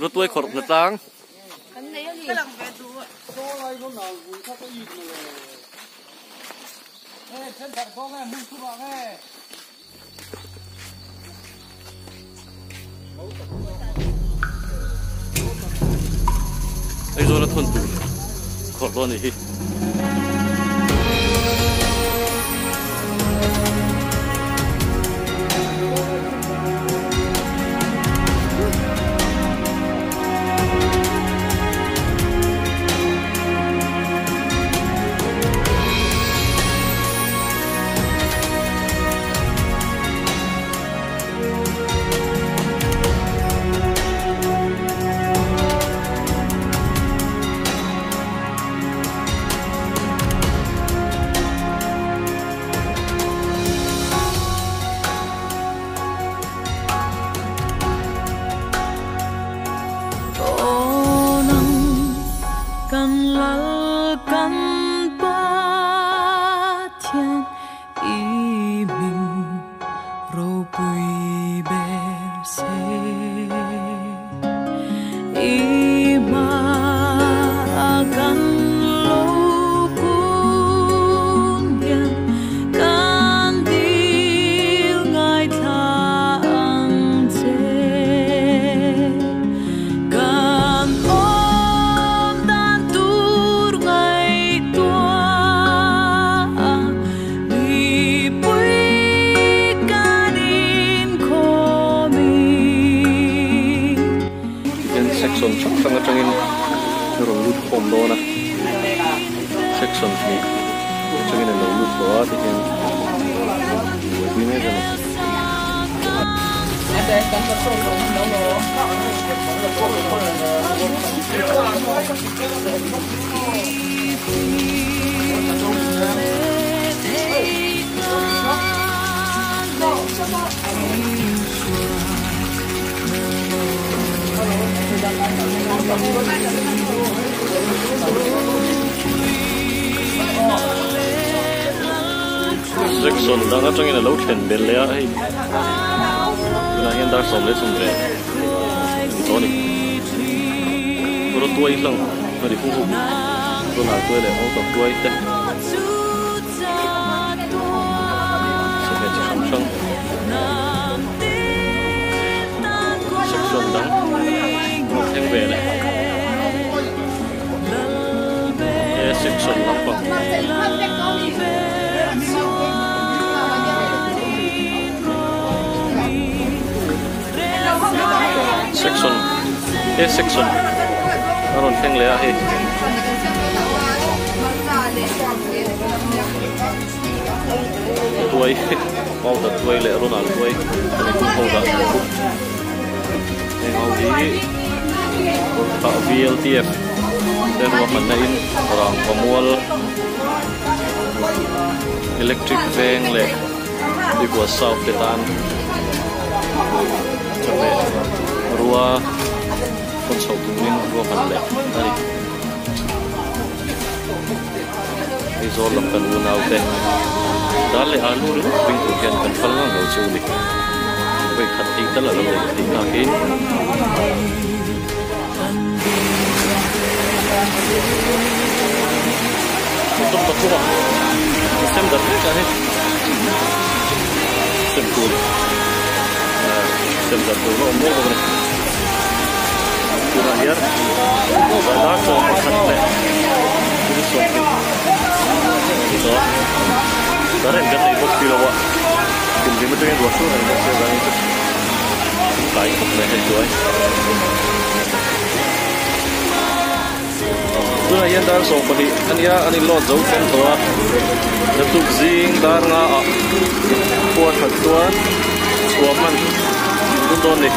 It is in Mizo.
Rutuai khawrh na tlang. Aizawl a thawn tur khawrh dawn a nih hi. Section hrang hrang atangin a rawn lut khawm dawn a section hnih atangin a lo lut tawh a tihian buaipui mek a ni. Section dang atangin a lo thlen belh leh a hei tunah hian dar 12 ni tawh a ni rawtuai hlang a ni hung huk tunah tuai leh auto tuai te sawhmeh chi hrang hrang section dang a thleng ve leh he section lampang section he section a rawn thleng leh a hei. Tuai powder tuai leh ronal tuai a ni bawk ho dah bawk heng ho hi ah VLTF te ruahmanna in rangvamual electric veng leh tuikua south te tan chawhmeh rua hawn chhoh turin ruahman leh a ni. Aizawl lam kan unau te dal leh alu ringawt ring tur hian kan fal ngang lo chu ni. Vawi khat ei tal a lo lei theih nghak hi. Motor pathum a sem darh vek a hei sem tur sem darh tur a awm nual bawk a ni. Tunah hian dar 11 leh 20 ni tawh a current kan nei bawk si lo a kum hlim atangin ruah sur reng bawk si avangin chu an tlai khawp mai hei chuai. Tunah hian dar 12 a nia an in load zo thleng tawh a naktuk zing dar nga ah khua that chuan chhuah hman dun dawn a ni.